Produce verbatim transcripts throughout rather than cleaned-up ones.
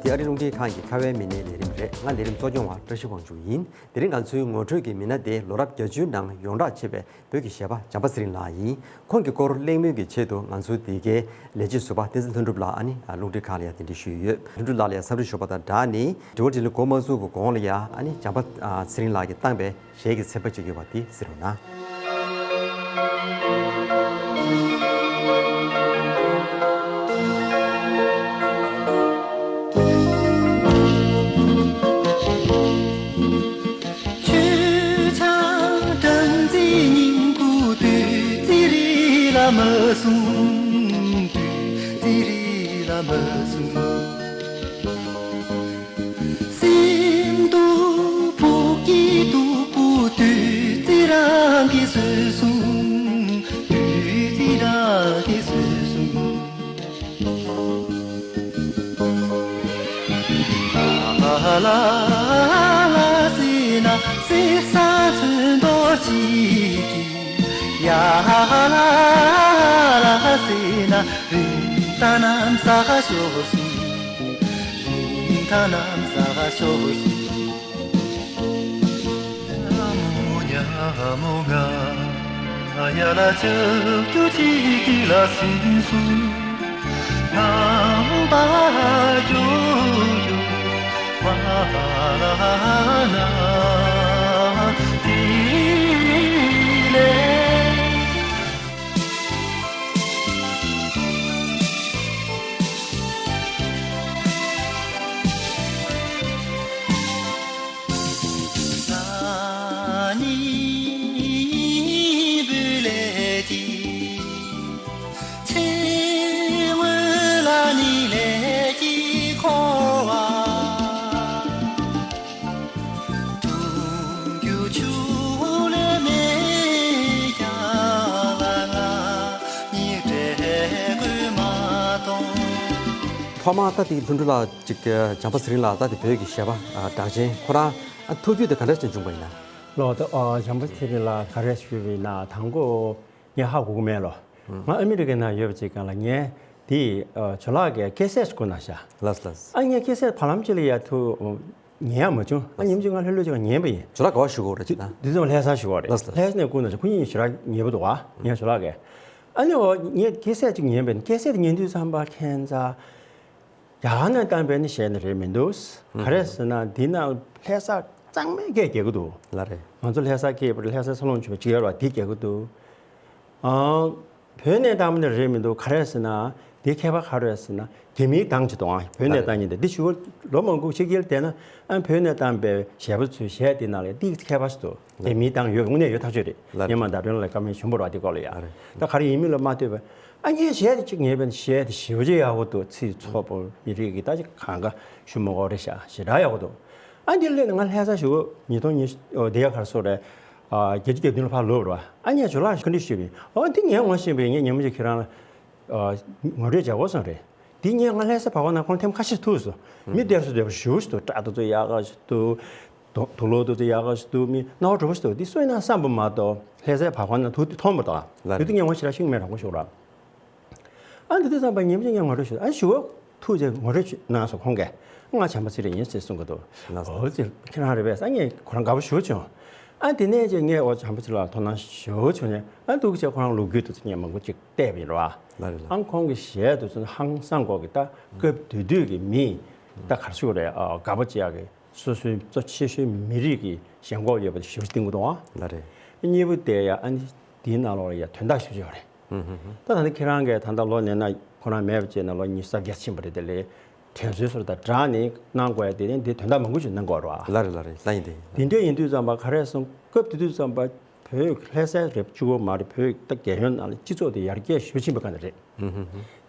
དེ་ཨ་རི་རླུང་འཕྲིན་ཁང་གི་ཁ་བའི་མི་སྣའི་ལས་རིམ་རེད། ང་ལས་རིམ་གཙོ་སྐྱོང་བ་བཀྲ་ཤིས་དབང་ཕྱུག་ཡིན། དེ་རིང་ང་ཚོའི་ངོ་སྤྲོད་ཀྱི་མི་སྣ་དེ་ལོ་རབས་བརྒྱད་ཅུའི་ནང་ཡོངས་གྲགས་ཆེ་བའི་བོད་ཀྱི་གཞས་པ་བྱམས་པ་ཚེ་རིང་ལགས་ཡིན། ཁོང་གི་སྐོར་གླེང་མོལ་གྱི་ཆེད་དུ་ང་ཚོའི་འདི་གའི་ལས་བྱེད་ཟུར་པ་བསྟན་འཛིན་ལྷུན་གྲུབ་ལགས་ཨ་ནི་རླུང་འཕྲིན་ཁང་ལ་ཡང་གདན་འདྲེན་ཞུས་ཡོད། ལྷུན་གྲུབ་ལགས་ལ་ཡང་འཚམས་འདྲི་ཞུ་བ་དང་སྦྲགས་ནས་དྲི་བ་དྲིས་ལན་གོ་མ་ཚུགས་པའི་གོང་ལ་ཡང་ཨ་ནི་བྱམས་པ་ཚེ་རིང་ལགས་ཀྱིས་བཏང་པའི་གཞས་ཀྱི་ཚན་པ་ཅིག་ཡོད་པ་དེ་གཟིགས་རོགས་གནང་། སེམས་སྡུག་ཕུགས་ཀྱི་སྡུག་པོ་བདུད་རྩི་རང་གིས་ཟོས་སོང་། བདུད་རྩི་རང་གིས་ཟོས་སོང་། ལ་ལ་ལ་ཟེར་ན་གསེར་སྲང་ཚོན་མདོག་གཅིག་གི། ཡ་ལ་ལ་ཟེར་ན་རིན་ཐང་རྣམས་ཟ་ཤོར་སོང་། རིན་ཐང་རྣམས་ཟ་ཤོར་སོང་། ཉ་མོ་ཉ་མོ་ང་ཡ་ལ་ལྕགས་ཀྱུ་གཅིག་གི་ལ་ཟིན་སོང་། ངང་པ་ཀྱུ་ཀྱུ་བ་ལ་ན་དི་ལེ། ཐོག་མར་ད་དེ་ལྷུན་གྲུབ་ལགས་ཅིག་བྱམས་པ་ཚེ་རིང་ལགས་ད་དེ་བོད་ཀྱི་གཞས་པ་གྲགས་ཅན་ཁོ་རང་ཐུགས་རྒྱུད་དེ་ག་འདྲ་ཅིག་བྱུང་བ་ཡིན་ན། ལོ་ད་བྱམས་པ་ཚེ་རིང་ལགས་ག་རེ་ཞུས་པ་ཡིན་ན་དང་པོ་ངས་ཧ་གོ་གི་མེད་ལོ། ང་ཨ་མི་རི་ཀའི་ནང་ཡོད་པ་ཅིག་སྒང་ལ་ངས་དེ་ཇོ་ལགས་ཀྱིས་ཀེ་སེཊ་བསྐུར་གནང་ཤག་ལགས་ལགས། ཨ་ངས་ཀེ་སེཊ་བར་ལམ་ཅིག་ལ་ཡ་ཐུག་ཉན་ཡག་མ་བྱུང་། ཨ་ཉིན་གཅིག་ང་ལྷོད་ལྷོད་ཅིག་ཉན་པ་ཡིན། ཇོ་ལགས་ག་པར་བཞུགས་ཡོད་རེད་ཅེ་ན། འདི་ཚོ་ལྷ་སར་བཞུགས་ཡོད་རེད། ལགས་སོ་ལགས་སོ། ལྷ་ས་ནས་བསྐུར་ན་ཁོ་གཉིས་ཞེ་དྲག་ཉེ་པོ་འདུག་ཨ། ངས་ཇོ་ལགས་ཀྱིས། ཨ་ནི་འོ་ངས་ཀེ་སེཊ་ཅིག་ཉན་པ་ཡིན། ཀེ་སེཊ་ཉན་དུས་ཙམ་པ་ཁྱད་མཚར་རྒྱ་གར་ནས་བཏང་པའི་ནི་གཞས་ནི་རེད་མི་འདུག་ག་རེ་ཟེར་ན་འདི་ནང་ལྷ་ས་གཙང་མའི་སྐད་རྒྱག་གི་འདུག་ལགས་རེད། ང་ཚོ་ལྷ་ས་སྐད་པར་ལྷ་སའི་འཚར་ལོངས་བྱུང་བ་ཅིག་ཡོད་རེད་བ། འདི་རྒྱག་གི་འདུག་ཨང་། བོད་ནས་བཏང་བ་ནི་རེད་མི་འདུག་ག་རེ་ཟེར་ན། འདི་ཁྱད་པར་ག་རེ་ཟེར་ན། རྒྱ་མིའི་གདངས་ཅིག་འདུག་ཨང་། བོད་ནས་བཏང་མཁན་དེ་འདི་ཞུ་བ་ལོ་མང་པོ་ཕྱི་རྒྱལ་བསྡད་ན་ཨ་བོད་ནས་བཏང་པའི་གཞས་པ་ཚོའི་གཞས་དེ་ནང་ལ་ཏིག་ཁྱད་པར་ཞིག་འདུག་རྒྱ་མིའི་གདངས་ཡོད་དངོས་གནས་ཡོད་ཐག་ཆོད་རེད། ངས་མ་ད་དོན་ལ་བཀའ་མོལ་ཞུ་འབོར་བ་དེ་སྐོར་ལ་ཡ། ད་ག་རེ་ཡིན་མིན་ལ་མ་ལྟོས་པའི་ཨ་ངས་གཞས་དེ་གཅིག་ཉན་པའི་གཞས་དེ་ཞེ་པོ་ཅིག་ཡག་པོ་འདུག་ཚིག་ཚོགས་པོ་མི་རིགས་ཀྱི་ད་ཅིག་གང་ག་ཞུ་མ་དགོས་རེད་ཤག་ཞེ་དྲག་ཡག་པོ་འདུག་ཨ་འདི་སླེབས་ནས་ང་ལྷ་ས་ཞུ་ཉིས་སྟོང་ཉི་ཤུ་འོ་དེ་ཡ་གར་སོ་རེད། བརྒྱད་ཅུ་གྱ་བདུན་ལ་ཕར་ལོག་རེད་བ། ཨ་ངས་ཇོ་ལགས་བཀའ་འདྲི་ཞུས་པས་ཨོ་འདི་ངས་ངོ་ཤེས་པས་ངས་ཉིན་མོ་ཅིག་ཁྱེད་རང་ལ་ངོ་སྤྲོད་བྱ་དགོས་བསམ་རེད། འདི་ངས་ང་ལྷ་ས་བར་སྐོར་ནང་ཁོང་ཐེངས་ཁ་ཤས་ཐུག་སོང་། མི་བདེ་སོ་བདེ་པོ་ཞེ་པོ་ཞིག་འདུག་སྐྲ་དེ་ཚོ་ཡག་ག་ཞིག་འདུག་དུག་ལོག་དེ་ཚོ་ཡག་ག་ཞིག་འདུག་མི་སྣང་བ་འགྲོ་པོ་ཞིག་འདུག་འདི་སུ་ཡིན་ན་བསམ་པ་མ་གཏོགས་ལྷ་སའི་བར་སྐོར་ནང་ཐུག་དུས་མཐོང་མ་གཏོགས་ལ། ལགས་རེད། དེ་དུས་ངས་ངོ་ཞེ་དྲག་ཤེས་ཀྱི་མེད། རང་མགོ་ཞུ་ར། ཨ་འདི་དུས་ཙམ་པ་ཉིན་གཅིག་ངས་ངོ་སྤྲོད་ཞུས། ཨ་ཞུ་བ་ཐུག་རྗེས་ངོ་སྤྲོད་གནང་སོང་ཁོང་གིས། ང་བྱམས་པ་ཚེ་རིང་ཡིན་ཟེར་གསུང་གི་འདུག་ལགས་སོ། འོ་ཙི་ཁྱེད་རང་རེད་པས་ས་ངས་ཁོ་རང་དགའ་པོ་ཞེ་པོ་བྱུང་། ཨ་དེ་ནས་ཅིག་ངས་འོ་བྱམས་པ་ཚེ་རིང་ལ་དོ་སྣང་ཞེ་པོ་བྱུང་ནས་ཨ་འདུག་ཅེས་ཁོ་རང་ལོ་རྒྱུས་དེ་ཚོ་ངས་མང་པོ་ཅིག་བལྟས་པ་ཡིན་ར། ལགས་རེད་ལགས། ཨ་ཁོང་གི་གཞས་དེ་ཚོ་ཧང་སང་གོ་གི་ད་སྐབས་དེ་དུས་ཀྱི་མི་ད་ག་རེ་ཞུ་དགོས་རེད། ཨ་དགའ་པོ་བྱེད་ཡག་གི་སོ་སོའི་གཙོ་ཆེ་ཤོས་མི་རིགས་ཀྱི་ཞེན་ཁོག་ཡོད་པ་དེ་ཞེ་པོ་ཅིག་བསྟན་གྱི་འདུག་ཨ། ལགས་རེད། གཉིས་པ་དེ་ཡ་ཨ་ནི་དེའི་ནང་ལོགས་ལ་ཡ་དོན་དག་ཞེ་པོ་ཅིག་ཡོད་རེད། ད་ད་ནི་ཁྱེད་རང་གིས་ད་ལྟ་ལོ་ནས་ན་ཁོ་རང་མེད་པ་བྱས་ན་ལོ་ཉི་ཤུ་རྩ་བརྒྱད་ཕྱིན་པ་རེད། དེ་ལས་དྲན་གསོའི་སོར་དང་སྦྲགས་ནས་གནང་དགོས་ཡ་དེ་ནི་འདི་དོན་དག་མང་པོ་ཞིག་གནང་དགོས་རེད་བ། ལགས་རེད་ལགས་རེད། ལགས་ཡིན་དེ་ཡིན། དེ་འདྲ་ཡིན་དུས་ཙམ་པ་ག་རེ་སོང་སྐབས་དེ་དུས་ཙམ་པ་བོད་ལྷ་སའི་རེད་གཅིག་པོ་མ་རེད། བོད་ད་རྒྱལ་ཡོངས་ནང་ལ་སྤྱི་ཚོགས་དེ་ཡར་རྒྱས་ཞེ་པོ་ཕྱིན་པའི་སྒང་ནས་རེད།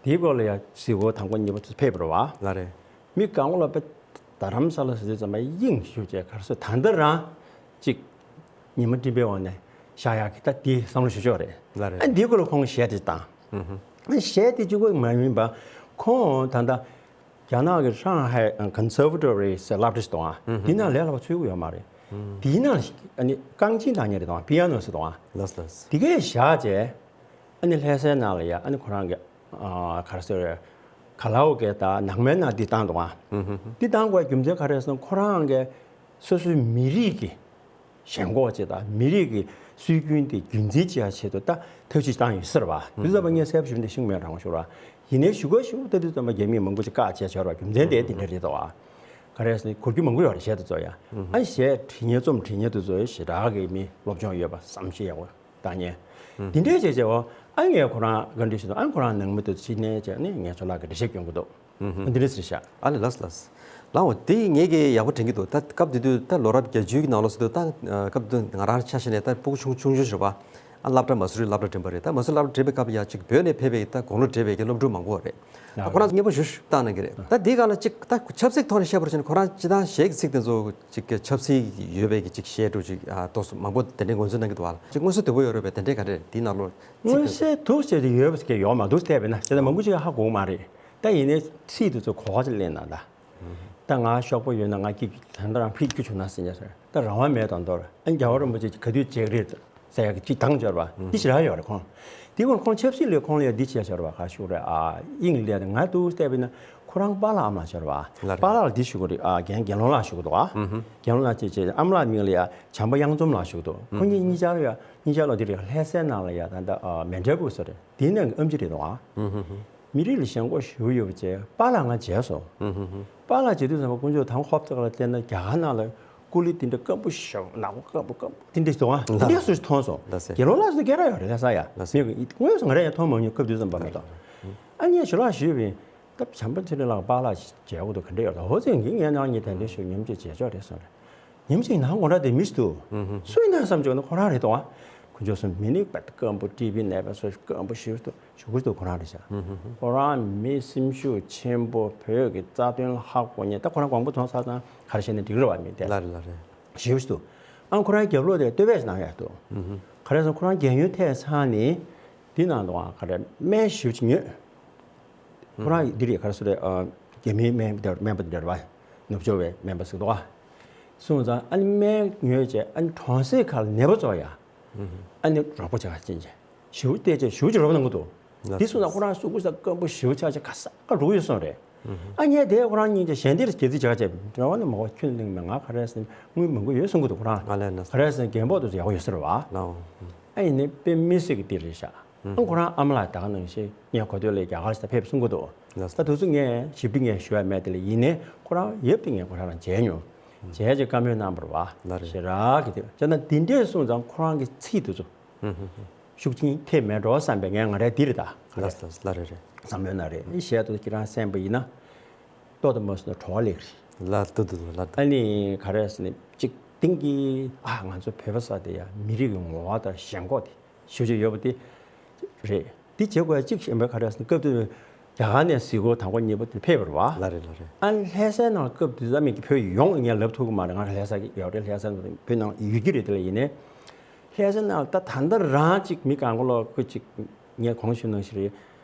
དེའི་སྐོར་ལ་ཡ་གཟིགས་སྐོར་དང་པོ་གཉིས་པ་ཚོ་ཕེབས་པ་རེད་བ། ལགས་རེད། མི་གང་པོ་ལ་དཔེ་རྡ་རམ་ས་ལ་ཟེར་དུས་ཙམ་པ་དབྱིངས་ཞུ་བྱས་ག་རེ་ཟེར་ད་ལྟ་རང་ཅིག་ཉི་མ་སྤྲིན་པའི་འོག་ནས་བཞག་ཡག་གི་ད་དེ་བསམ་བློ་ཞུ་ཆོག་རེད། ལགས་རེད། ཨ་འདིའི་སྐོར་ལ་ཁོང་གཞས་དེ་བཏང་། ཨ་གཞས་དེ་གཅིག་པོ་མ་ཡིན་པ་ཁོང་ད་ལྟ་རྒྱ་ནག་གི་ཧྲང་ཧའེ་Conservatory་ཟེར་སློབ་གྲྭ་ཞིག་འདུག་ཨ། དེ་ནང་ལས་སླ་པོ་ཚུད་ཀྱི་ཡོད་མ་རེད། དེའི་ནང་ཨ་ནི་རྐང་གཅིན་བཏང་མཁན་རེད་འདུག་ཨ། པི་ཡ་ནོ་ཟེར་འདུག་ཨ། ལགས་ལགས། དེ་གས་བཞག་བྱས་ཨ་ནི་ལྷ་སའི་ནང་ལ་ཡ་ཨ་ནི་ཁོ་རང་གི་ཨ་ག་རེ་ཟེར། ཁ་ལའོ་ཀེ་དང་ནང་མའི་ནང་འདི་བཏང་འདུག་ཨ། འདི་བཏང་དགོས་རྒྱུ་མཚན་ག་རེ་ཟེར་ན་ཁོ་རང་གིས་སོ་སོའི་མི་རིགས་ཀྱི་ཞེན་ཁོག་ཅིག་དང་མི་རིགས་ཀྱི་སྲོལ་རྒྱུན་དེ་རྒྱུན་འཛིན་བྱེད་ཡ་ཆེད་དུ་ད་ཐབས་ཇུས་བཏང་ཡོད་ཟེར་བ། དེ་ཚོ་བ་ངས་གསལ་པོ་ཞུ་འདི་ཤིང་མེད་རང་ཞུ་ར། ཡིན་ནའི་ཞུ་དགོས་ཞུ་ལྟ་དུས་ཙམ་པ་རྒྱ་མིས་མང་པོ་ཅིག་བཀག་བྱས་བྱས་ར་རྒྱུ་མཚན་དེ་དེ་འདྲ་རེད་དོ། ག་རེ་ཟེར་ན་གོ་རྒྱུ་མང་པོ་ཡོད་རེད་བཤད་དུ་ཚོ་ཡ། ཨ་གཞས་བྲིས་མཁན་རྩོམ་བྲིས་མཁན་དུ་ཚོ་ཞེ་དྲག་གི་མི་སློབ་སྦྱོང་ཡོད་པ་བསམ་ཤེས་ཡག་པོ་བཏང་མཁན། དེ་འདྲའི་བྱས་བྱས་འོ། ཨ་ངས་ཁོ་རང་བཀའ་འདྲི་ཞུ་དུས་ཨ་ཁོ་རང་ནང་མི་དུ་ཕྱི་ནས་བྱས་ནས་ངས་ཚོ་ལགས་ཀྱི་འགྲེལ་བཤད་སྐྱོན་གྱི་འདུག་འདི་འདྲ་ཟེར་ཤག་ཨ་ལས་ལགས་ལགས། ལགས་འོ་དེ་ངས་ཀྱི་ཡག་པོ་དྲན་གྱི་འདུག་ད་སྐབས་དེ་དུས་ད་ལོ་རབས་བརྒྱད་ཅུའི་ནང་ལོགས་སུ་འདུག་ད་སྐབས་དེ་དུས་ང་རང་ཆ་བཞག་ནས་ད་ཕྲུ་གུ་ཆུང་ཆུང་ཆུང་རེད་པ། ཨ་སློབ་གྲྭ་མ་སུ་རི་སློབ་གྲྭ་འགྲིམས་པ་རེད། ད་མ་སུ་རི་སློབ་གྲྭ་འགྲིམས་པའི་སྐབས་ཡ་གཅིག་བོད་ནས་ཕེབས་པའི་ད་དགུང་ལོ་བགྲེས་པའི་གི་སློབ་ཕྲུག་མང་པོ་རེད། ད་ཁོ་རང་སྙན་པོ་ཞུ་ཞུ་བཏང་གནང་གི་རེད། ད་དེའི་སྒང་ལ་གཅིག་ད་ཆབ་སྲིད་ཐོག་ནས་བཤད་པར་བྱས་ན་ཁོ་རང་སྤྱི་བཏང་གཞས་ཀྱི་ཚིག་དེ་ཚོ་གཅིག་གི་ཆབ་སྲིད་ཡོད་པའི་གི་གཅིག་གཞས་འདྲ་གཅིག་ཨ་ཏོག་ཙམ་མང་པོ་དེ་འདྲའི་ངོས་འཛིན་གནང་གི་འདུག་བ། གཅིག་མངོན་གསལ་དོད་པོ་ཡོད་རེད་པས། དེ་འདྲའི་ག་རེ་རེད། དེའི་ནང་ལོགས་ཚིག་མངོན་གསལ་དོད་ཅིག་ཡོད་པ་ཞིག་ཡོད་མ་འདུག་བལྟས་པས་ན། བྱས་ཙང་མང་པོ་ཅིག་ཧ་གོ་གི་མ་རེད། ད་ཡིན་ནའི་ཚིག་དེ་ཚོ་གོ་བ་ཅིག་ལེན་ན་ད། ད་ང་ཤོག་པོ་ཡོད་ན་ང་སྐྱིད་ད་ལྟ་རང་ཕིག་ཁྱུ་བྱུང་ན་ཟེར་ཉེ་ཟེར། ད་རང་དབང་མེད་དང་མདོར་ཨ་རྒྱལ་བ་རིན་པོ་ཆེ་ག་དུས་བཅར་གི་རེད་ཟེར་ཡག་གི་ཅིག་དང་སྦྱར་བ་འདི་ཞེ་དྲག་ཡོད་རེད་ཁོང་། དེ་ཁོང་ཁོང་ཆབ་སྲིད་ལས་ཁོང་ལས་འདི་བྱས་སྦྱར་བ་ག་ཞུ་རེད་ཨ། དབྱིངས་ལས་ང་འདུག་བལྟས་པས་ན་ཁོ་རང་པཱ་ལགས་ཨ་མ་ལགས་སྦྱར་བ། ལགས་རེད། པཱ་ལགས་ལ་འདི་ཞུ་དགོས་རེད་ཨ། རྒན་རྒན་ལོང་ལགས་ཞུ་གི་འདུག་ཨ། རྒན་ལོང་ལགས་ཅེས་བྱས་ཨ་མ་ལགས་མིང་ལ་ཡ་བྱམས་པ་གཡང་འཛོམས་ལགས་ཞུ་གི་འདུག་ཁོང་གཉིས་གཉིས་ཆར་ཡ་གཉིས་ཆར་ལ་འདི་རེད། ལྷ་སའི་ནང་ལ་ཡ་ད་ལྟ་མེ་འབྲས་སྤུངས་ས་རེད། དེའི་ནང་གི་ཨེམ་ཆི་རེད་འདུག་ཨ། མི་རིགས་ལ་ཞེན་ཁོག་ཞེ་པོ་ཡོད་པ་བྱས་པཱ་ལགས་ང་མཇལ་སོང་། པཱ་ལགས་མཇལ་དུས་ཙམ་པ་དཀོན་མཆོག་དང་ཧོབ་ཙག་ལ་བལྟས་ན་རྒྱ་གར་ནང་ལ་ཀུ་ལི་དེ་འདྲ་སྐམ་པོ་ཞེ་པོ་ནག་པོ་སྐམ་པོ་སྐམ་པོ་དེ་འདྲ་ཞིག་འདུག་ཨ། དེ་འདྲ་སུ་ཞིག་མཐོང་སོང་། ལགས་སེ། དགེ་སློང་ལགས་སུ་སྐད་གྲགས་ཡོད་རེད་ལྷ་ས་ཡ། ལགས་སེ། མི་དངོས་སུ་ང་རང་ཡང་མཐོང་མ་མྱོང་། སྐབས་དུས་ཙམ་པ་མ་གཏོགས། ཨ་ངས་ཞུ་ལགས་ཞུས་པས་ད་བྱམས་པ་ཚེ་རིང་ལགས་པཱ་ལགས་མཇལ་དགོས་འདུག་ག་འདྲ་ཡོད་ད། ཧོ་ཚེ་ངས་ངའི་ནང་ངས་དེ་འདྲ་ཞུ་མཉམ་སྤྱོད་བྱེད་ཆོག་རེད་གསུངས་རེད། ཉིན་གཅིག་ནང་སྒོ་འགྲམ་དེ་མི་ཞིག་འདུག་སུ་ཡིན་ན་བསམ་བྱུང་ན་ཁོ་རང་རེད་དོ། ཁོ་ཚོ་སུ་མི་ནི་པད་སྐམ་པོ་ཀྲི་བི་ནད་པ་སོ་སྐམ་པོ་ཞིག་འདུག་ཞུ་གི་འདུག་ཁོ་རང་རེད་ཤག་ཁོ་རང་མི་སེམས་ཤུགས་ཆེན་པོ་བོད་ཀྱི་རྩ་དོན་ལ་ཧ་གོ་མཁན། ད་ཁོ་རང་དགོངས་པ་དོན་ཚར་ཙང་ག་རེ་བཤད་ན་འགྲིག་རེད་བ། མི་དེ་ལ་རེད་ལ་རེད། ཞིག་འདུག་ཨང་ཁོ་རང་རྒྱབ་ལོགས་དེ་བསྟོད་པ་ཞིག་གནང་ཡག་འདུག་ག་རེ་ཟེར་ན་ཁོ་རང་རྒས་ཡོལ་ཐེབས་ཚར་ནས་འདི་ནང་དུའང་ག་རེ་སྨན་ཞིག་ཅིག་ཉོས། ཁོ་རང་འདི་རེད་ག་རེ་ཟེར་རེད། ཨ་རྒྱ་མིའི་སྨན་པ་དེ་སྨན་པ་དེ་འདྲ་རེད་བ། ནུབ་ཕྱོགས་པའི་སྨན་པ་ཟེར་འདུག་ག་སོང་ཙང་ཨ་ནི་སྨན་ཉོས་བྱས་ཨ་ནི་གྲོང་གསེབ་ཁག་ལ་ནད་པ་ཚོ་ཡ། ཨ་ནི་རོགས་པ་བྱེད་ག་ཕྱིན་བྱས་ཞེ་པོ་བལྟས་བྱས་ཞེ་པོ་ཅིག་རོགས་པ་གནང་གི་འདུག་འདི་སོང་ཙང་ཁོ་རང་སུ་ཁུ་ས་སྐམ་པོ་ཞེ་པོ་ཆགས་བྱས་ག་ས་ག་འགྲོ་གི་ཡོད་སོང་རེད། ཨ་ངས་དེ་ཁོ་རང་གཉིས་ཀྱི་ཞལ་འདེབས་རྒྱལ་རྩིས་བྱ་བྱས་འདྲ་བ་ནི་མ་གོ་ཁྱོད་གླེང་མེད་ང་ག་རེ་ཟེར་དངུལ་མང་པོ་ཡོད་གསུང་གི་འདུག་ཁོ་རང་ང་ལས་ན་ག་རེ་ཟེར་རྒན་པོ་དེ་ཚོ་ཡག་པོ་ཡོད་ཟེར་བ། ལའོ། ཨ་ཡིན་ནའི་དཔེ་མི་སྲིད་ཀྱི་འདི་རེད་ཤག་ཨ་ཁོ་རང་ཨ་མ་ལགས་ད་ག་ནང་བཞིན་ངས་གོ་ཐོས་ལས་རྒྱ་གར་ཞིག་ད་ཕེབས་གསུང་གི་འདུག་ལགས་སོ། ད་དུས་ཚོད་ངས་ཞིབ་ཕྲ་ངས་ཞུ་ཡ་མེད་དེ་ལས་ཡིན་ནའི་ཁོ་རང་ཡབ་དེ་ངས་ཁོ་རང་ལ་མཇལ་མྱོང་། མཇལ་རྗེས་བཀའ་མོལ་གནང་བ་རེད་བ། ལགས་རེད། ཞེ་དྲག་གི་དེ་བྱས་ན་འདི་འདྲས་གསུངས་ཙང་ཁོ་རང་གི་ཚིག་དེ་ཚོ་ཤུགས་ཆེན་ཐེབས་མེད་འགྲོ་བསམ་པའི་ངས་ང་རའི་འདི་རེད་ད། ལགས་ལགས་ལགས་རེད་རེད། བསམ་ཡོད་ན་རེད། ཨེ་གཞས་དེ་ཁྱེད་རང་གསན་པ་ཡིན་ན་ལྟོ་དང་མ་སོང་ན་བྲོ་བ་ལེགས་རེད། ལགས་འདུག་འདུག་ལགས་འདུག་ཨ་ནི་ག་རེ་ཟེར་ནས་གཅིག་དེང་གི་ཨ་ང་ཚོ་བོད་པ་ས་དེ་ཡ་མི་རིགས་ཀྱི་ངོ་བོ་དང་ཞེན་ཁོག་དེ་ཞེ་པོ་ཅིག་ཡོད་པ་དེ་རེད། འདི་བྱེད་དགོས་ཡ་གཅིག་ཞེན་པའི་ག་རེ་ཟེར་ན་སྐབས་དེ་རྒྱ་གར་ནས་གཟིགས་སྐོར་དང་པོ་གཉིས་པ་དེ་ཕེབས་པ་རེད་བ། ལགས་རེད་ལགས་རེད། ཨ་ནི་ལྷ་སའི་ནང་སྐབས་དེ་ཙམ་མིན་གྱི་བོད་ཡོངས་ངས་ལབ་ཐུབ་ཀྱི་མ་རེད། ང་ལྷ་ས་གི་ཡོད་རེད། ལྷ་ས་ནང་བོད་ནང་ཡོད་ཀྱི་རེད། དེ་ལ་ཡིན་ནའི་ལྷ་ས་ནང་ད་ད་ལྟ་རང་གཅིག་མི་གང་ག་ལོག་ཁོ་གཅིག་ངས་གོང་ཞུས་ནང་བཞིན་རེད།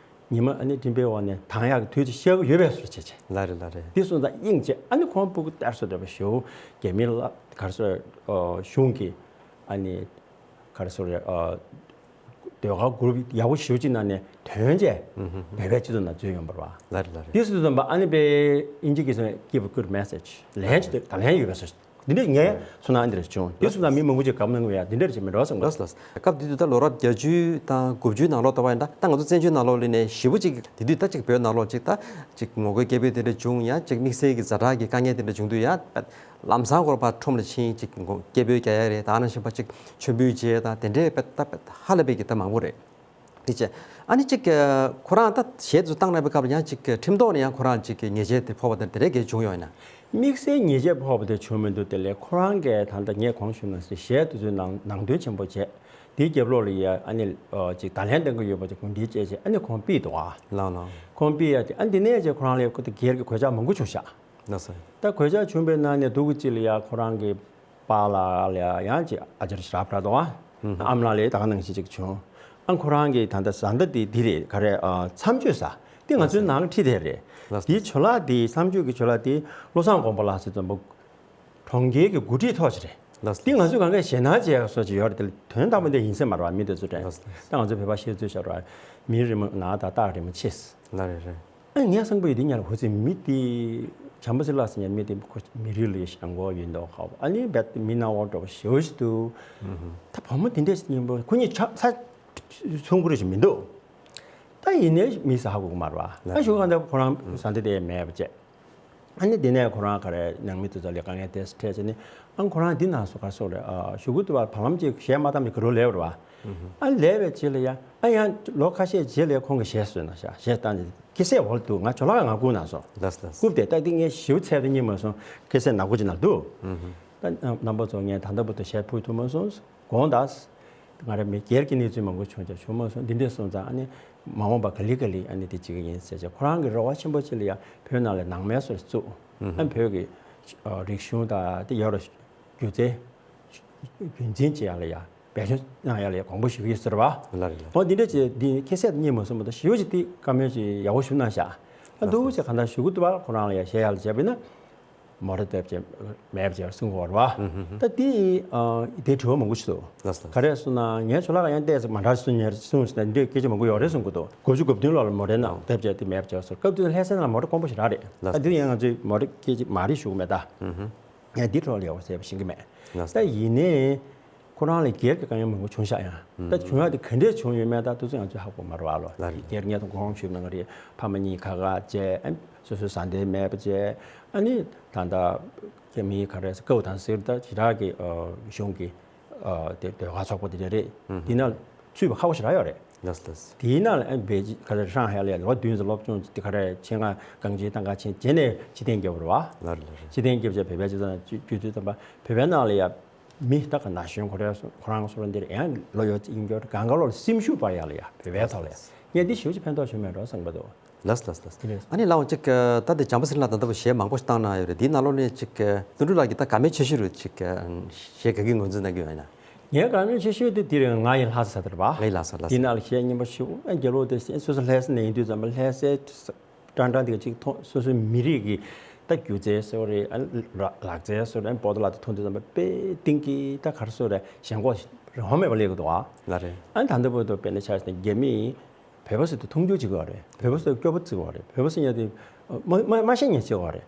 ཉི་མ་ཨ་ནི་སྤྲིན་པའི་འོག་ནས་དྭངས་ཡག་གི་དུས་ཚོད་ཤར་གི་ཡོད་པའི་བཟོ་བྱས་བྱས། ལགས་རེད་ལགས་རེད། འདི་སོང་ཙང་དབྱིངས་བྱས་ཨ་ནི་ཁོང་སྤུ་གུ་གཏེར་སོ་འདྲ་པོ་ཞུ་རྒྱ་མི་ལ་གར་སོ་གཞུང་གི་ཨ་ནི་གར་སོ་རེད། ཟློས་གར་གུ་རུབ་ཡག་པོ་ཞེ་པོ་ཅིག་ནང་ནས་ཐོན་རྗེས་བོད་པའི་སྤྱི་ཚོགས་ནང་འཛུལ་ཡོང་བ་རེད་བ། ལགས་རེད་ལགས་རེད། དེ་སྲིད་དུ་འཛོམས་པ་ཨ་ནི་པའི་ཨིན་ཇི་སྐད་ཟེར་give a good message ལན་ཅིག་ད་ལན་ཡོད་པའི་སོ་འདི་འདྲ་ངས་ཚོར་སྣང་འདི་འདྲ་བྱུང་། དེ་སྲིད་ད་མི་མང་པོ་ཅིག་གབ་གནང་གི་ཡ་འདི་འདྲ་ཅིག་མི་འགྲོ་བསམ་གི། ལགས་ལགས། སྐབས་དེ་དུས་ད་ལོ་རབས་བརྒྱད་ཅུ་དང་དགུ་བཅུའི་ནང་ལོགས་ལྟ་བ་ཡིན་ད་ད་ང་ཚོ་བཙན་བྱོལ་ནང་ལོགས་ལ་ནས་ཞེ་པོ་ཅིག་དེ་དུས་ད་ཅིག་བོད་ནང་ལོགས་ཅིག་ད་ཅིག་ངོ་རྒོལ་སྐད་འབོད་དེ་འདྲ་བྱུང་ཡ་ཅིག་དམིགས་བསལ་གྱི་ཛ་དྲག་གི་དཀའ་ངལ་དེ་འདྲ་བྱུང་དུས་ཡ། ལམ་སང་སྐོར་ཕར་ཁྲོམ་ལ་ཕྱིན་ཅིག་སྐད་འབོད་རྒྱག་ཡ་རེད། ད་ནང་བཞིན་པ་ཅིག་མཆོད་འབུལ་བྱས་དང་དེ་འདྲའི་དཔེ་ད་དཔེ་ཧ་ལས་པའི་གི་ད་མང་པོ་རེད། དེ་བྱས་ཨ་ནི་ཅིག་ཁོ་རང་ད་གཞས་དེ་ཚོ་བཏང་གནང་པའི་སྐབས་ལ་ཡང་ཅིག་ཁྲིམས་ཐོག་ནས་ཡང་ཁོ་རང་ཅིག་ཉེས་ཆད་དེ་ཕོག་པ་དང་དེ་འདྲའི་གི་བྱུང་ཡོད་ན། དམིགས་བསལ་ཉེས་ཆད་ཕོག་པ་དེ་བྱུང་མི་འདུག་དེ་ལས་ཁོ་རང་གིས་ད་ལྟ་ངས་གོང་ཞུས་ནང་བཞིན་གཞས་དེ་ཚོའི་ནང་ནང་དོན་ཆེན་པོ་བྱས་དེའི་རྒྱབ་ལོགས་ལ་ཡ་ཨ་ནི་ཅིག་བརྡ་ལན་གཏང་གི་ཡོད་པ་ཅིག་གོ་སྒྲིག་བྱས་བྱས་ཨ་ནི་ཁོང་ཕུད་འདུག་ཨ། ལགས་ལགས། ཁོང་ཕུད་ཡ་དེ་ཨ་འདི་ནས་ཅིག་ཁོ་རང་ལ་ཁོ་དེ་སྒེར་གྱི་གོད་ཆག་མང་པོ་བྱུང་ཤག་ལགས་སོ། ད་གོད་ཆག་བྱུང་པའི་ནང་ནས་སྡུག་གི་ཅིག་ལ་ཡ་ཁོ་རང་གི་པཱ་ལགས་ལ་ཡང་ཅིག་ཨ་ཅར་ཞིག་རག་པ་རེད་དོ། ཨ་མ་ལགས་ལ་ད་ག་ནང་བཞིན་ཅིག་བྱུང་། ཨ་ཁོ་རང་གི་ད་ལྟ་བཟའ་ཟླ་དེ་འདི་རེད་ག་རེ་ཨ་མཚམས་གཅོད་ས་དེ་ང་ཚོའི་ནང་ལ་ཁྲིད་དེ་རེད། ལགས་སོ། དེའི་ཇོ་ལགས་དེ་མཚམས་གཅོད་ཀྱི་ཇོ་ལགས་དེ་བློ་བཟང་དགོངས་པ་ལགས་ཟེར་ཙམ་པ་གྲོང་ཁྱེར་གྱི་འགོ་ཁྲིད་ཐོག་ཅིག་རེད། ལགས་སོ། དེ་ང་ཚོས་གང་ག་ཞེད་སྣང་བྱས་སོགས་ཅིག་ཡོད་རེད། དེ་ལ་དོན་དམ་པ་འདི་ཡིན་ས་མ་རེད་བ། མི་དེ་ཚོ་དྲན་ལགས་སོ། ད་ང་ཚོ་བོད་པ་བཤད་ཚུལ་བྱ་རོགས་མི་རི་མོ་ནག་དང་སྟག་རི་མོ་ཆེ། ལགས་རེད་རེད། ཨ་ངས་བསམ་པ་ཡོད་དེ་ཉལ་ཧོ་ཚེ་མི་དེ་བྱམས་པ་སེ་ལགས་ཟེར་ཉལ་མི་དེ་ཁོ་མི་རིགས་ལ་ཞེན་ཁོག་ཡོད་མདོག་ཁ་བོ། ཨ་ནི་རྦད་དེ་མི་སྣང་བ་འདྲ་བོ་ཞེ་པོ་ཞིག་འདུག་ད་བུ་མོ་དེ་འདྲས་ཞིག་ཡིན་པ་ཁོ་གཉིས་ཆ་ས་ཚོང་ཁུར་ཞིག་མི་འདུག་ད་ཡིན་ནའི་མི་ས་ཧ་གོ་གི་མ་རེད་བ། ཨ་ཞུ་གང་ལྟར་ཁོ་རང་ཟ་འདི་དེ་མེད་པ་བྱས། ཨ་ནི་དེ་ནས་ཁོ་རང་ག་རེ་ནང་མི་དེ་ཚོ་ལ་དཀའ་ངལ་དེ་འཕྲད་བྱས་ནས། ཨ་ཁོ་རང་འདི་ནང་སོ་ག་སོགས་རེད། ཨ་ཞུ་གི་འདུག་བ། བར་ལམ་ཅིག་གཞས་མ་བཏང་མི་ག་རུ་ལས་པ་རེད་བ། ཨ་ལས་པའི་རྗེས་ལ་ཡ་ཨ་ཡང་ལོ་ཁ་ཤས་རྗེས་ལ་ཁོང་གི་གཞས་བཟོས་ན་ཤག་གཞས་བཏང་ནས་ཁེ་སེ་འོལ་འདུག་ང་ཇོ་ལགས་ང་བསྐུར་ན་སོང་། ལགས་ལགས། བསྐུར་ཏེ་ད་འདི་ངས་ཞིབ་ཚད་དུ་རྙེད་མ་སོང་། ཁེ་སེ་ནག་པོ་ཅིག་ནང་འདུག་ད་རྣམ་པ་ཚོ་ངས་ད་ལྟ་བར་དུ་གཞས་ཕུལ་ཐུབ་མ་སོང་། དགོངས་དག་ང་རང་མི་སྒེར་གྱི་གནས་ཚུལ་མང་པོ་བྱུང་ཀྱང་བྱུང་མ་སོང་། འདི་འདྲས་སོང་ཙང་ཨ་ནི་མ་འོངས་པ་ག་ལེ་ག་ལེ་ཨ་ནི་དེ་བྱེད་ཀྱི་ཡིན་ཟེར་བྱས། ཁོ་རང་གི་རེ་བ་ཆེན་པོ་ཅིག་ལ་ཡང་བོད་ནང་ལ་ནང་མའི་སོར་བཙུགས། ཨ་བོད་ཀྱི་རིག་གཞུང་དང་དེ་ཡོད་ར་སྒྱུ་རྩལ་རྒྱུན་འཛིན་བྱེད་ཡག་ལ་ཡང་འབད་བརྩོན་གནང་ཡག་ལ་ཡང་དགོངས་པ་ཞུ་གི་ཡོད་ཟེར་བ། ལགས་རེད་ལགས། འོ་འདི་འདྲས་ཅིག་འདི་ཁ་གསལ་རྙེད་མ་སོང་བ་དང་ཞེ་པོ་ཅིག་དེ་བཀའ་མོལ་ཅིག་ཡག་པོ་ཞུ་གནང་ཤག་ཨ་འདུག་ཅེས་གང་ལྟར་ཞུ་གི་འདུག་བ། ཁོ་རང་ལ་ཡང་བཤད་ཡག་ལ་བྱས་པ་ཡིན་ན། མོ་ཊ་བཏབ་བྱས་མེད་པ་བྱས་པར་གསུང་གི་ཡོད་རེད་བ། ད་དེ་ཨ་དེ་དྲི་བ་མང་པོ་ཞིག་འདུག་ལགས་སོ། ག་རེ་གསུངས་ན་ངས་ཇོ་ལགས་ཡང་ཏོག་ཙམ་མ་འདྲ་གསུང་ཉེར་གསུངས་ཟེར་ན་འདི་སྐད་ཆ་མང་པོ་ཡོད་རེད་གསུང་གི་འདུག་དགུ་བཅུ་གོ་བདུན་ལོ་ལ་མོ་ཊ་ནང་བཏབ་བྱས་དེ་མེད་པ་བྱས་སོང་། སྐབས་དེ་ལྷ་སའི་ནང་ལ་མོ་ཊ་དཀོན་པོ་ཞིག་རག་རེད། ལགས་ད་དེ་ཡང་ང་ཚོས་མོ་ཊ་སྐད་ཆ་མ་རེད་ཞུ་གི་མེད་ད། ངས་འདི་ཐོག་ལ་ཡག་པོ་ཟེར་བ་ཤེས་ཀྱི་མེད། ལགས་ད་ཡིན་ནའི། ཁོ་རང་ལ་སྒེར་གྱི་དཀའ་ངལ་མང་པོ་བྱུང་ཤག་ཡང་། ད་བྱུང་ཡག་དེ་ག་འདྲས་བྱུང་ཡོད་མེད་ད་དེ་ཚོ་ང་ཚོས་ཧ་གོ་མ་རེད་བ་ལོ། ལགས་རེད། སྒེར་ངས་དང་གོང་ཞུས་གནང་གི་རེད། ཕ་མ་གཉིས་ཁ་ཁ་བྱས། ཨ་སོ་སོའི་བཟའ་ཟླའི་མེད་པ་བྱས། ཨ་ནི་ད་ལྟ་ཁྱེད་མི་ག་རེ་ཀའོ་དང་ཟེར་ད་ཇི་ལྟར་གྱི་གཞུང་གི་དེ་ཟློས་གར་ཚོགས་པ་དེ་འདྲ་རེད། འདི་ན་ཚུད་པ་ཁག་པོ་ཞིག་རག་ཡོད་རེད། ལགས་ལགས། དེའི་ནང་ལ་ཨ་བེ་ཇི་ག་རེ་ཧྲང་ཧའེ་ལ་ལོ་བདུན་ཙམ་སློབ་སྦྱོང་དེ་ག་རེ་ཆེད་མངགས་གང་ཅིའི་ཏང་ཁ་ཆེན་རྗེས་ནས་ཕྱིར་འཐེན་བརྒྱབ་པ་རེད་བ། ལགས་རེད་ལགས་རེད། ཕྱིར་འཐེན་བརྒྱབ་བྱས་བོད་པའི་སྤྱི་ཚོགས་ནང་བསྐྱོད་དུས་ཙམ་པ་བོད་པའི་ནང་ལ་ཡ། མི་ད་ག་ན་གཞོན་ཁོ་རའི་སོ་ཁོ་རང་སོ་ར་འདིར་ཡང་ལོ་ཡོད་ཡིན་རྒྱུར་གང་ག་ལོར་སེམས་ཤུགས་སྤར་ཡག་ལ་ཡ་བོད་པའི་ཐོག་ལ་ཡ་ངས་འདི་ཞེ་པོ་ཅིག་ཕན་ཐོགས་བྱུང་མེད་འགྲོ་བསམ་གི་འདུག་ལགས་ལགས་ལགས། དེ་རེད། ཨ་ནི་ལགས་འོ་ཅིག་ད་དེ་བྱམས་པ་ཚེ་རིང་ལགས་ད་ལྟ་བུ་གཞས་མང་པོ་ཞིག་བཏང་གནང་ཡོད་རེད། འདིའི་ནང་ལོགས་ནས་ཅིག་དོན་གྲུབ་ལགས་ཀྱིས་ད་དགའ་མོས་ཆེ་ཤོས་རུ་ཅིག་གཞས་ག་གི་ངོས་འཛིན་གནང་གི་ཡོད་ན། ངའི་དགའ་མོས་ཆེ་ཤོས་དེ་འདི་རེད། ང་ཡི་ལྷ་ས་ཟེར་བ། ང་ཡི་ལྷ་ས་ལྷ་ས། འདི་ནང་ལ་གཞས་སྙན་པོ་ཞེ་པོ་རྒྱལ་པོ་དེ་སོ་སོ་ལྷ་ས་ནས་ཡིན་དུས་ཙམ་པ་ལྷ་སའི། ཀྲང་ཀྲང་དེ་གཅིག་མཐོང་སོ་སོའི་མི་རིགས་ཀྱི་ད་སྒྱུ་རྩལ་ཟེར་བ་རེད། ཨ་ལག་ལག་རྩལ་ཟེར་བ་རེད། པོ་ཏོ་ལག་དེ་མཐོང་དུས་ཙམ་པ་དཔེ་གཏིང་གི་ད་ག་རེ་ཟེར་བ་རེད། ཞེན་ཁོག་རང་དབང་མེད་པ་སླེབས་ཀྱི་འདུག་ཨ། ལགས་རེད། ཨ་ནི་ད་ལྟ་བར་དུ་དཔེར་ན་ཆ་བཞག་ན་རྒྱ་མིས་བོད་པ་ཟེར་དུས་མཐོང་ཆུང་བྱེད་ཀྱི་ཡོད་རེད། བོད་པ་ཟེར་དུས་སྐྱོ་པོ་བརྩི་གི་ཡོད་རེད། བོད་པ་ཟེར་ཡ་དེ་མ་མ་མ་ཤེས་ཉན་བྱེད་ཀྱི་ཡོད་རེད།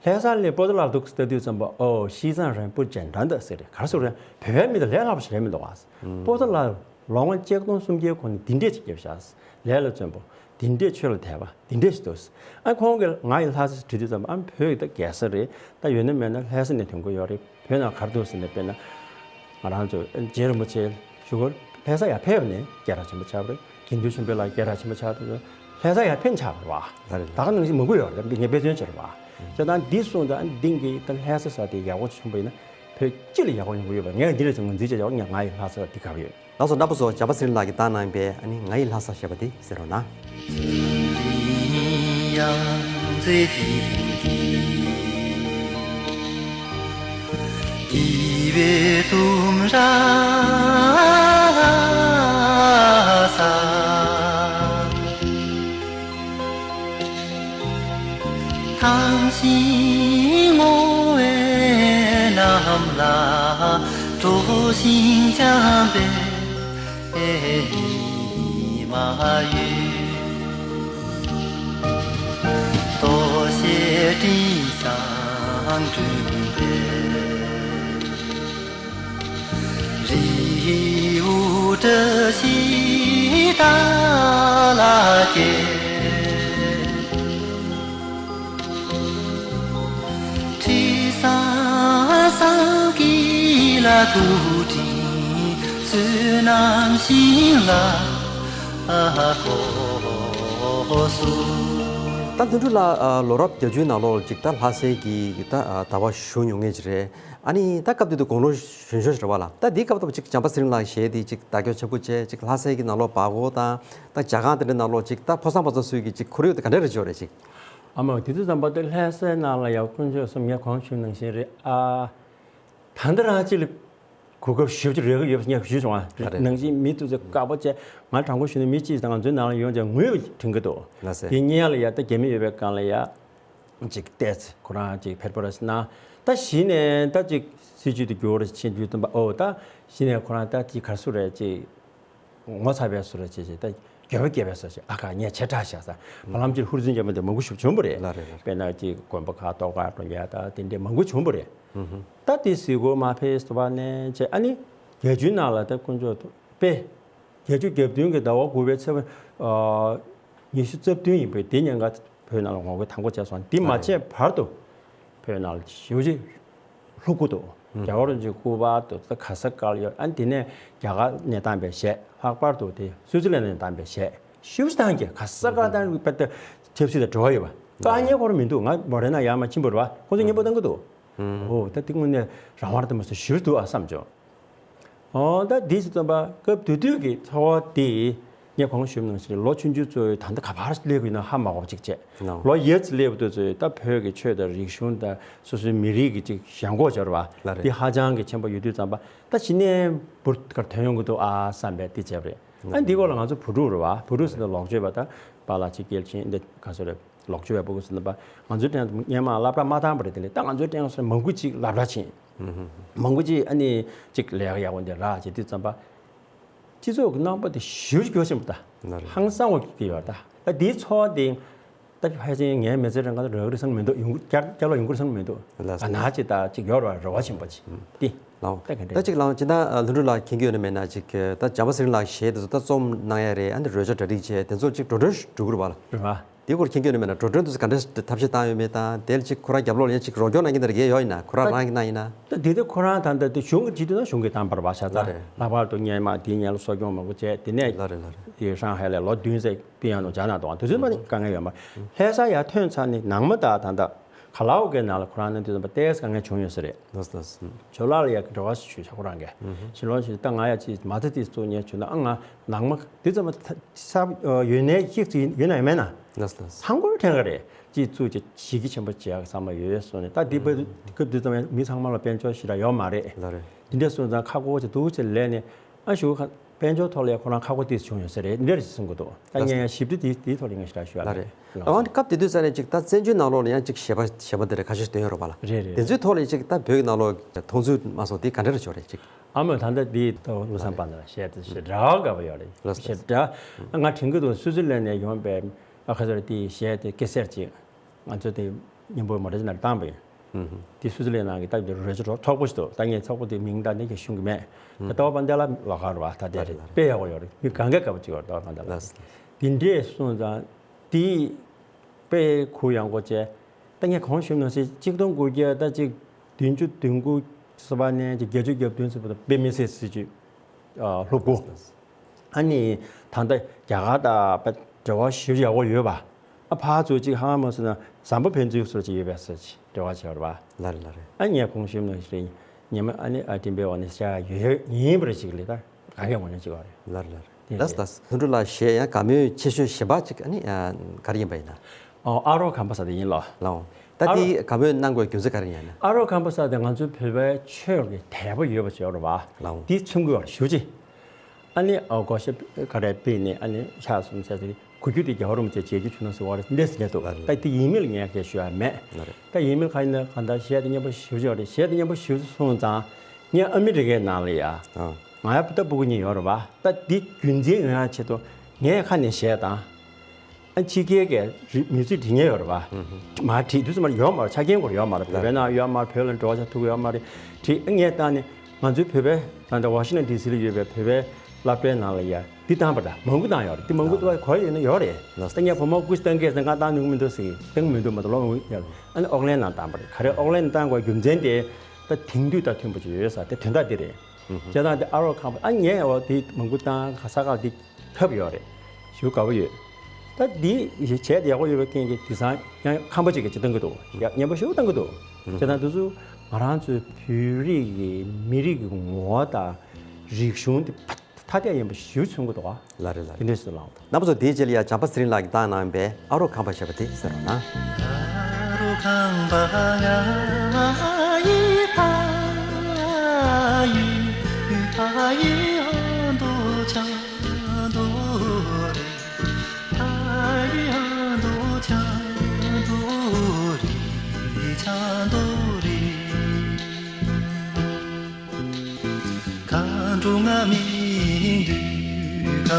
ལྷ་ས་ལ་པོ་ཏོ་ལག་འདུག་ལྟ་དུས་ཙམ་པ་ཨོ་ཤིས་ཙང་རན་པོ་ཅན་འདྲ་འདུག་ཟེར་རེད། ག་རེ་ཟེར་བ་རེད། བོད་པའི་མི་དང་ལས་སླ་པོ་ཞིག་རེད་མི་འདུག་ཨ། པོ་ཏོ་ལག་ལོ་ངོ་ཆིག་སྟོང་སུམ་བརྒྱའི་གོང་ནས་འདི་འདྲས་ཅིག་བརྒྱབ་ཤག་ལས་ལ་བརྩོན་པོ། འདི་འདྲས་ཆོས་ལ་དད་པ་འདི་འདྲས་ཤིག་འདུག་ཨ་ཁོང་གིས་ང་ཡི་ལྷ་ས་བྲིས་དུས་ཙམ་པ་ཨ་བོད་ཀྱི་ད་རྒྱལ་ས་རེད། ད་ཡོད་ན་མེད་ན་ལྷ་ས་ནས་ཐོན་གྱི་ཡོད་རེད། བོད་ནང་ག་རེ་འདུག་ཟེར་ནས་དཔེར་ན་ང་རང་ཚོ་རྗེ་རིན་པོ་ཆེ་ཞུ་སྒོར་ལྷ་ས་ཡར་ཕེབས་ནས་སྐད་གྲགས་ཆེན་པོ་ཆགས་པ་རེད། དགེ་འདུན་ཆོས་འཕེལ་ལགས་སྐད་གྲགས་ཆེན་པོ་ཆགས་འདུག་ལྷ་ས་ཡར་ཕེབས་ཆགས་པ་རེད་བ། ལགས་རེད། ད་ག་ནང་བཞིན་མང་པོ་ཡོད་རེད། ངས་དཔེ་མཚོན་བྱས་རེད་བ། བྱས་ཙང་འདི་གསུངས་ད་འདི་གི་ད་ལྷ་ས་ས་དེ་ཡག་པོ་ཆེན་པོ་ཡིན་ན་བོད་སྤྱི་ལ་ཡག་པོ་ཡོང་གི་ཡོད་པ་ངས་འདི་ལ་ཚོད་ངོས་འཛིན་བྱས་ཡག་པོ་ང་ཡི་ལྷ་ས་འདི་ག་བ་ཡོད། ལགས་སོ། རྣམ་པ་ཚོ་བྱམས་པ་ཚེ་རིང་ལགས་ཀྱིས་བཏང་གནང་པའི་ཨ་ནི་ང་ཡི་ལྷ་ས་ཞེས་པ་འདི་གསན་རོགས་གནང་། ཐང་ཤིང་ངོ་བོའི་རྣམ་ལ་གྲོ་ཞིང་འཁྱམས་པའི་ཉི་མ་ཡོད། ལྟོ་ཤས་སྤྲིན་བཟང་བསྐྲུན་པའི། རི་བོ་བཀྲ་ཤིས་རྟ་ལ་སྐྱེས། ཁྲི་བཟང་བསམ་གྱིས་ལ་ཐུག་ཅིང་བསོད་ནམས་ཤིང་ལ་འཁོར་སོང་། ད་དོན་གྲུབ་ལགས་ལོ་རབས་བརྒྱད་ཅུའི་ནང་ལོགས་ཅིག་ད་ལྷ་སའི་གི་ད་ཟླ་བ་བཞུགས་མྱོང་མཁན་ཅིག་རེད། ཨ་ནི་ད་སྐབས་དེ་དུས་དགུང་ལོ་གཞོན་གཞོན་ཞིག་རེད་བ་ལ། ད་འདིའི་སྐབས་དུ་ཅིག་བྱམས་པ་ཚེ་རིང་ལགས་ཞལ་དེ་ཅིག་བརྡ་སྐྱོན་ཆེན་པོ་བྱས་ཅིག་ལྷ་སའི་གི་ནང་ལོགས་བར་སྐོར་དང་ད་ཇ་ཁང་དེ་འདྲའི་ནང་ལོགས་ཅིག་ད་ཕོ་བཟང་ཕོ་ཚོ་ཚོས་ཀྱི་ཅིག་ཁོར་ཡུག་དེ་ག་འདྲ་རེད་བརྗོད་རེད་ཅིག་ཨ་མ་དེ་དུས་ཙམ་པ་དེ་ལྷ་སའི་ནང་ལ་ཡང་དཀོན་མཆོག་གསུམ་ངས་གོང་ཞུས་ནང་བཞིན་རེད་ཨ། ད་ལྟ་རང་ཅིག་ལ་གོ་སྐབས་ཞེ་པོ་ཅིག་རག་གི་ཡོད་པ་ངས་ཞུས་བྱུང་ཨ། ད་རེད། ནང་བཞིན་མི་དེ་ཚོ་དགའ་པོ་བྱས་ང་དྲང་པོ་ཞུས་ན་མི་གཅིག་དང་ང་ཚོའི་ནང་ལ་ཡོང་བྱས་ངུས་པ་དྲན་གི་འདུག་ལགས་སེ། དེ་སྔོན་ལ་ཡ་ད་རྒྱ་མི་ཡོད་པའི་སྒང་ལ་ཡ། ཅིག་བལྟས་ཚེ་ཁོ་རང་ཅིག་ཕེར་པོ་ར་སི་ན། ད་གཞི་ནས་ད་ཅིག་སྲིད་ཇུས་དེ་འགྱུར་བ་ར་ཕྱིན་དུས་སྟོན་པ་ཨོ་ད་གཞི་ནས་ཁོ་རང་ད་ཅིག་གར་སུ་རེད་ཅིག་ངོ་ཚ་བའི་སུ་རེད་ཅིག་ཅིག་ད་ དགེ་བ་སྐྱེས་པའི་ས་ཆ་ཨ་ཁ་ངས་བྱེ་བྲག་བཞག་ས་བར་ལམ་གྱི་ཧུར་བརྩོན་བྱས་པ་འདི་མང་པོ་ཞིག་བྱུང་བ་རེད། ལགས་རེད་ལགས་རེད། དཔེར་ན་ཅིག་དགོན་པ་ཁག་ཐོག་ཁག་འགྲོ་མཁན་ད་དེ་འདྲས་མང་པོ་བྱུང་བ་རེད། ད་དེ་གཟིགས་སྐོར་མ་ཕེབས་སོ་བ་ནས་བྱས་ཨ་ནི་རྒྱལ་ཆུའི་ནང་ལ་ད་དཀོན་མཆོག་དཔེ་བརྒྱད་ཅུ་གྱ་བདུན་གྱི་ཟླ་བ་དགུ་པའི་ཚེས་པ་ཉི་ཤུ་རྩ་བདུན་ཡིན་པས་དེ་ཉིན་ཀ་བོད་ནང་ལ་ངོ་རྒོལ་དང་པོ་བྱས་སོང་། དེ་མ་བྱས་བར་དུ་བོད་ནང་ལ་ཞེ་པོ་ཅིག་ལྷུག་པོ་འདུག་རྒྱལ་བ་རིན་པོ་ཆེའི་སྐུ་པར་དུ་ད་ག་ས་ག་ལ་ཡོད། ཨ་ནི་དེ་ནས་རྒྱ་གར་ནས་བཏང་པའི་གཞས། ལྷག་པར་དུ་དེ་སུའུ་ཙི་ལན་ནས་བཏང་པའི་གཞས་ཞེ་པོ་ཅིག་བཏང་གི་ག་ས་ག་ལ་བཏང་པའི་ད་ཆབ་སྲིད་དང་འབྲེལ་བ་ཡོད་པ་དཀའ་ངལ་ཁོ་རང་མི་འདུག་ང་མོ་རེ་ན་ཡར་མར་ཕྱིན་པ་རེད་པ། ཁོང་ཚོ་མཉམ་པོ་བཏང་གི་འདུག་ཨོ་ད་དེ་དངོས་གནས་རང་དབང་དང་མ་སོང་ཞེ་པོ་འདུག་ཨ་བསམ་བྱུང་། ཨོ་ད་དེ་ཟེར་ཙམ་པ་སྐབས་དེ་དུས་ཀྱི་ཚོར་བ་དེ་ངས་གོང་ཞུས་ནང་བཞིན་ལོ་ཆུང་ཆུང་ཚོས་ད་ལྟ་ག་པར་སླེབས་ཡོད་ན་ཧ་མ་གོ་བ་ཅིག་བྱས། ལོ་ཡོད་ཙམ་སླེབས་དུས་ཚོས་ད་བོད་ཀྱི་ཆོས་དང་རིག་གཞུང་དང་སོ་སོའི་མི་རིགས་ཀྱི་ཅིག་ཞེན་ཁོག་འབྱོར་བ་ལགས་རེད། དེ་ཧ་ཅང་གི་ཆེན་པོ་ཡོད་དུས་ཙམ་པ་ད་གཞི་ནས་འབུར་དཀར་ཐོན་ཡོང་གི་འདུག་ཨ་བསམ་པའི་དེ་བྱས་པ་རེད། ཨ་འདི་སྐོར་ལ་ང་ཚོ་བུ་ཕྲུག་རེད་པ། བུ་ཕྲུག་ཟེར་ན་ལོག་སྤྱོད་པ་ད་པཱ་ལགས་ཆིག་སྐྱེལ་ཕྱིན་འདི་ག་ཚོད་རེད། ལོག་སྤྱོད་པའི་སྤུ་གུ་ཚོ་ནི་པ་ང་ཚོའི་སྟེང་དུ་སྔོན་མ་སློབ་གྲྭ་མ་བཏང་བ་རེད། དེ་ལས་ད་ང་ཚོའི་སྟེང་སོ་མང་པོ་ཅིག་སློབ་གྲྭ་ཕྱིན། མང་པོ་ཅིག་ཨ་ནི་ཅིག་ལས་ཀ་ཡག་པོ་འདི་རག་བྱེད་དུས་ཙམ་པ་སྤྱི་ཚོགས་ཀྱི་རྣམ་པ་དེ་ཞེ་པོ་ཅིག་འགྱུར་ཕྱིན་པ་ད་ལགས་རེད། ཧང་སང་བ་ཅིག་ཡོད་ད། ད་དེའི་ཚོར་བ་དེ་ད་ཕལ་ཆེར་ངའི་མི་ཚེ་རིང་ག་ལ་རག་རེ་སང་མི་འདུག་ཡོང་གི་བསྐྱར་བསྐྱར་ལོག་ཡོང་གི་རེ་སང་མི་འདུག་ལགས་སོ། ཨ་ན་ཅིག་ད་ཅིག་ཡོད་རེད་པ། རེ་བ་ཆེན་པོ་ཅིག་དེ། ལའོ། ད་ག་འདྲ། ད་ཅིག་ལའོ་ཇི་ལྟར་ལྷུན་གྲུབ་ལགས་མཁྱེན་གྱི་ཡོད་ན་མེད་ན་ཅིག་ད་འཇམ་དཔལ་གསེར་གླིང་ལགས་གཞས་དེ་ཚོ་ད་རྩོམ་གནང་ཡ་རེད། ཨ་ནི་རོལ་ཆ་གྲ་སྒྲིག་བྱས་དེ་ཚོ་ཅིག་འགྲོ་གྲོན་འགྲོ་གི་རེད་པ་ལགས། རེད་པ། དེ་སྐོར་མཁྱེན་གྱི་ཡོད་ན་མེད་ན་འགྲོ་གྲོན་དེ་ཚོ་ག་འདྲ་ཐབས་ཤེས་བཏང་ཡོད་མེད་དང་དེ་ལ་ཅིག་ཁོ་རང་རྒྱབ་ལོགས་ལ་ཡང་ཅིག་རོགས་སྐྱོར་གནང་མཁན་དེ་རིགས་ཡོད་ཡིན་ན་ཁོ་རང་ད་རང་གིས་གནང་ཡིན་ན། ད་དེ་དེ་ཁོ་རང་ད་ལྟ་དེ་གཞུང་གི་སྤྱི་འཐུས་ན་གཞུང་གིས་བཏང་པ་རེད་པ། ཤ་ཚ་ལགས་རེད། ལྷག་པར་དུ་སྔོན་མ་དེའི་སྔོན་ལ་གསོ་སྐྱོང་མང་པོ་བྱས་དེ་ནས་ལགས་རེད་ལགས་རེད། དེ་ཧྲང་ཧའེ་ལ་ལོ་བདུན་ཙམ་ཕེབས་ཡོང་ནོ་རྒྱ་ནག་ཏུ་དེ་ཚོའི་མ་ནི་དཀའ་ངལ་ཡོད་མ་རེད། ལྷ་ས་ཡར་ཐོན་ཚར་ནས་ནང་མི་དང་ད་ལྟ་ཁ་ལའོ་ཀའི་ནང་ལ་ཁོ་རང་ནི་དུས་ཙམ་པ་ཏོག་ཙམ་དཀའ་ངལ་བྱུང་ཡོད་ས་རེད། ལགས་ལགས། ཇོ་ལགས་ལ་ཡ་འབྲེལ་བ་ཞུས་བྱ་ཁོ་རང་གིས་ཞིང་ལོ་ཞིག་ད་ང་ཡ་ཅིག་མ་ཚད་དེ་གཙུག་ཉེ་བྱུང་ན་ཨ་ང་ནང་མི་དུས་ཙམ་པ་ས་ཡོད་ནའི་གཅིག་ཅིག་ཡོད་ན་ཡོད་མེད་ན་ལགས་ལགས། ཧང་གོ་ཐེངས་ག་རེད། ཅིག་གཙུག་ཅིག་གཞི་རྒྱ་ཆེན་པོ་བྱེད་ཡག་བསམ་བློ་ཡོད་སོང་ནས་ད་འདི་པ་སྐབས་དུས་ཙམ་པ་མི་ཚང་མ་ལ་དཔལ་འབྱོར་ཞེ་དྲག་ཡོད་མ་རེད། ལགས་རེད། དེ་འདྲ་སོང་ཙང་ཁ་སྒོ་ཅིག་འདུག་ཅིག་ལས་ནས་ཨ་ཞུ་ཁ་དཔལ་འབྱོར་ཐོག་ལ་ཡང་ཁོ་རང་ཁག་པོ་ཏིས་བྱུང་ཡོད་ས་རེད། འདིར་གསུང་གི་འདུག་ད་ལགས་ངས་ཞིབ་ཏུ་དེ་དེའི་ཐོག་ལ་ངས་ཞེ་དྲག་ཞུ་ཡ་ལགས་རེད། ལགས་རེད། ཨ་ནི་སྐབས་དེ་དུས་ཙ་ནས་ཅིག་ད་བཙན་བྱོལ་ནང་ལོགས་ལ་ཡང་ཅིག་གཞས་པ་གཞས་པ་དེ་འདྲ་ཁ་ཤས་ཐོན་ཡོད་རེད་པ་ལགས། རེད་རེད། དེ་ཚོའི་ཐོག་ལ་ཅིག་ད་བོད་ཀྱི་ནང་ལོགས་མཐོང་ཚུལ་མ་སོང་དེ་ག་འདྲ་རེད་ཆོག་རེད་ཅིག་ཨ་མོས་ད་ལྟ་དེའི་ཐོག་དངུལ་སྲང་པ་འདི་ལ་གཞས་དེ་ཞེ་དྲག་དགའ་པོ་ཡོད་རེད། ལགས་ཞེ་དྲག་ང་དྲན་གྱི་འདུག་སུའུ་ཙི་ལན་ནས་ཡོང་པའི་ཨ་ཁ་ཟེར་དེའི་གཞས་དེ་སྐད་སེར་ཅིག་ང་ཚོ་དེ་མཉམ་པོ་མ་རེད་ཅིག་ནང་བཏང་པ་ཡིན། དེ་སུའུ་ཙི་ལན་ནང་གི་ད་དེ་རོལ་ཆ་གྲོགས་ཚོགས་པ་ཞིག་འདུག་ད་ངས་ཚོགས་པ་དེ་མིང་ད་ནི་ཞུ་གི་མེད། ད་ལྟ་བ་པ་འདི་ལ་ལོགས་ཀ་རེད་པ། ད་དེ་རེད། དཔེ་ཡག་པོ་ཡོད་རེད། མི་གང་གས་དགའ་པོ་ཅིག་ཡོད་རེད། ད་བ་པ་འདི་ལ་དེ་འདྲས་སོང་ཙང་དེ་དཔེ་གུ་ཡངས་པོ་བྱས། ད་ངས་གོང་ཞུས་ནང་བཞིན་གཅིག་སྟོང་དགུ་བརྒྱ་ད་ཅིག་བདུན་ཅུ་དོན་དགུ་ཚོ་པ་ནས་ཅིག་བརྒྱད་ཅུ་གྱ་བདུན་ཚོ་པ་དཔེ་མི་སྲིད་སྲིད་ཇུས་སློབ་གོ་ཨ་ནི་ད་ལྟ་རྒྱ་གར་དང་དཔེ་འབྲེལ་བ་ཞེ་པོ་ཡག་པོ་ཡོད་པ། ཨ་ཕར་ཚུར་ཅིག་ཧ་མ་སོང་ན་ཟམ་པ་ཕན་ཚུན་སོར་ཅིག་ཡོད་པའི་སོར་ཅིག་འབྲེལ་བ་བྱས་པ་རེད་པ། ལགས་རེད་ལགས་རེད། ཨ་ངས་གོང་ཞུས་ནང་བཞིན་ཉི་མ་ཨ་ནི་ཨ་ཏིན་པའི་འོག་ནས་བཞག་ཡོད་ཡིན་པ་རེད་ཅིག་ལས་ད་ག་གེ་ངོ་ནས་ཅིག་བ་རེད། ལགས་རེད་ལགས་རེད། དེ་ལགས་རེད། ལགས་ལྷུན་གྲུབ་ལགས་གཞས་ཡང་དགའ་མོས་ཆེ་ཤོས་གཞན་པ་ཅིག་ཨ་ནི་ཨ་ག་རེ་ཡིན་པ་ཡིན་ན། ཨོ་ཨ་རོ་ཁམ་པ་ས་དེ་ཡིན་ལོ། ལའོ། ད་ཨ་རོ་དེ་དགའ་མོས་གནང་དགོས་རྒྱུ་མཚན་ག་རེ་ཡིན་ན། ཨ་རོ་ཁམ་པ་ས་དེ་ང་ཚོའི་བོད་པའི་ཆོས་ཀྱི་དད་པ་ཡོད་པ་ཅིག་ཡོད་རེད་པ། ལའོ། དེ་མཚོན་གྱི་ཡོད་རེད་ཞུ་ཅི། ཨ་ནི་ཨོ་གོ་ཤ་ག་རེ་པི་ནི་ཨ་ནི་ཤ་གསུམ་ཟེར་ཏེ་གུ་རྒྱུ་དེ་རྒྱལ་བ་རིན་པོ་ཆེ་མཇལ་རྒྱུ་བྱུང་ན་ཟེར་བ་རེད་འདས་ཟེར་འདུག་ལ་རེད། ད་དེ་ཡིན་མིན་ལ་ངས་སྐད་ཞུ་ཡ་མེད། ལ་རེད། ད་ཡིན་མིན་ག་ཡིན་ན་གང་ལྟར་གཞས་དེ་སྙན་པོ་ཞེ་པོ་ཅིག་ཡོད་རེད། གཞས་དེ་སྙན་པོ་ཞེ་པོ་ཅིག་སོང་ཙང་ངས་ཨ་མི་རི་ཀའི་ནང་ལ་ཡ། ཨ། ང་ཡ་ད་སྤུ་གུ་གཉིས་ཡོད་རེད་པ། ད་འདི་རྒྱུན་འཛིན་ཡོང་ཡ་ཆེད་དུ་ངས་ཁ་ནས་གཞས་དང་། ཨ་ཕྱི་རྒྱལ་གྱི་རི་མི་ཚིག་བྲིས་མཁན་ཡོད་རེད་པ། ཧུམ་ཧུམ། མར་བྲིས་དུས་ཙམ་པར་ཡོད་མ་རེད། ཆ་རྐྱེན་སྐོར་ཡོད་མ་རེད། བོད་པའི་ནང་ཡོད་མ་རེད། བོད་ལ་འགྲོ་བ་ཆ་ཐུག་ཡོད་མ་རེད། བྲིས་ངས་བཏང་ནས་ང་ཚོའི་བོད་པའི་ད་ལྟ་ཝ་ཤིང་ཊོན་ཌི་སི་ལ་ཡོད་པའི་བོད་པའི་སློབ་གྲྭའི་ནང་ལ་ཡ་འདི་བཏང་པ་འདྲ་མང་པོ་བཏང་ཡོད་རེད། འདི་མང་པོ་བཏང་གོ་ཡོད་ན་ཡོད་རེད། ལགས་སོ། ད་ངས་བུ་མོ་སྐུ་གཏང་གས་ཟེར་ང་བཏང་མྱོང་མི་འདུག་ཟེར་གི་བཏང་མི་འདུག་མ་གཏོགས་ལོ་ངོ་ཡར་ཨ་ནི་ཨོག་ལན་ནང་བཏང་པ་རེད། ག་རེ་ཨོག་ལན་ནང་བཏང་དགོས་རྒྱུ་མཚན་དེ་ད་དེང་དུས་ད་མཐུན་པོ་ཅིག་ཡོད་ས་དེ་དོན་དག་འདི་རེད། ཧུམ་ཧུམ། བྱས་ཙང་དེ་ཨ་རོ་ཁམ་པ་ཨ་ངས་འོ་དེ་མང་པོ་བཏང་ག་ས་ག་འདི་ཐབས་ཡོད་རེད། ཞུ་དགའ་པོ་ཡོད། ད་འདི་བྱས་དེ་ཡག་པོ་ཡོད་པའི་རྐྱེན་གྱིས་དེང་སང་ཡང་ཁམས་པ་ཅིག་གིས་ཅིག་བཏང་གི་འདུག་ཡ་སྙན་པོ་ཞེ་པོ་བཏང་གི་འདུག་བྱས་ཙང་འདི་ཚོ་ང་རང་ཚོའི་བོད་རིགས་ཀྱི་མི་རིགས་ཀྱི་ངོ་བོ་དང་རིག་གཞུང་དེ་ཐ་དད་ཡིན་པ་ཞེ་པོ་མཚོན་གྱི་འདུག་ག་ལ་རེད་ལ་དེ་རེད། འདྲས་སུ་ལངས། རྣམ་པ་ཚོ་དེའི་རྗེས་ལ་ཡ་བྱམས་པ་ཚེ་རིང་ལགས་ཀྱིས་བཏང་གནང་བའི་ཨ་རོ་ཁམ་པ་ཞེས་པ་དེ་གསན་རོགས་གནང་། ད་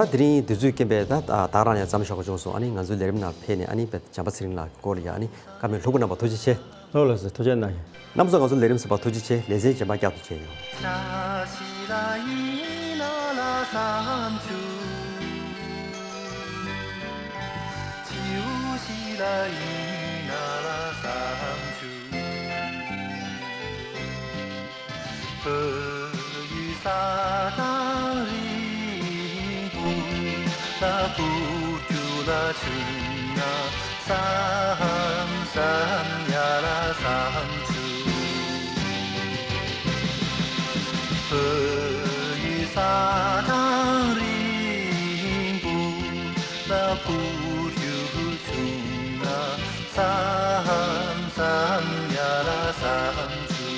དེ་རིང་དུས་ཚོད་རྐྱེན་པས་ད་ད་རང་ཡང་མཚམས་ཞོག་པ་བྱུང་སོང་། ཨ་ནི་ང་ཚོའི་ལས་རིམ་ནང་ཕེབས་ནས་ཨ་ནི་བྱམས་པ་ཚེ་རིང་ལགས་སྐོར་ལ་ཡང་ཨ་ནི་བཀའ་མོལ་ལྷུག་པོ་གནང་བ་ཐུགས་རྗེ་ཆེ། ལགས་ལགས་སོ། ཐུགས་རྗེ་གནང་། རྣམ་པ་ཚོ་ང་ཚོ་ལས་རིམ་གསན་པར་ཐུགས་རྗེ་ཆེ། ལེ་ཚན་རྗེས་མ་བསྐྱར་དུ་མཇལ་ཡོང་། བོད་ཡུལ་ས་ཐང་རིང་པོ་ལ་བུ་རྒྱུད་ལ་བྱུང་ན་བསམ་བསམ་ཡ་ལ་བསམ་བྱུང་། བོད་ཡུལ་ས་ཐང་རིང་པོ་ལ་བུ་རྒྱུད་བྱུང་ན་བསམ་བསམ་ཡ་ལ་བསམ་བྱུང་།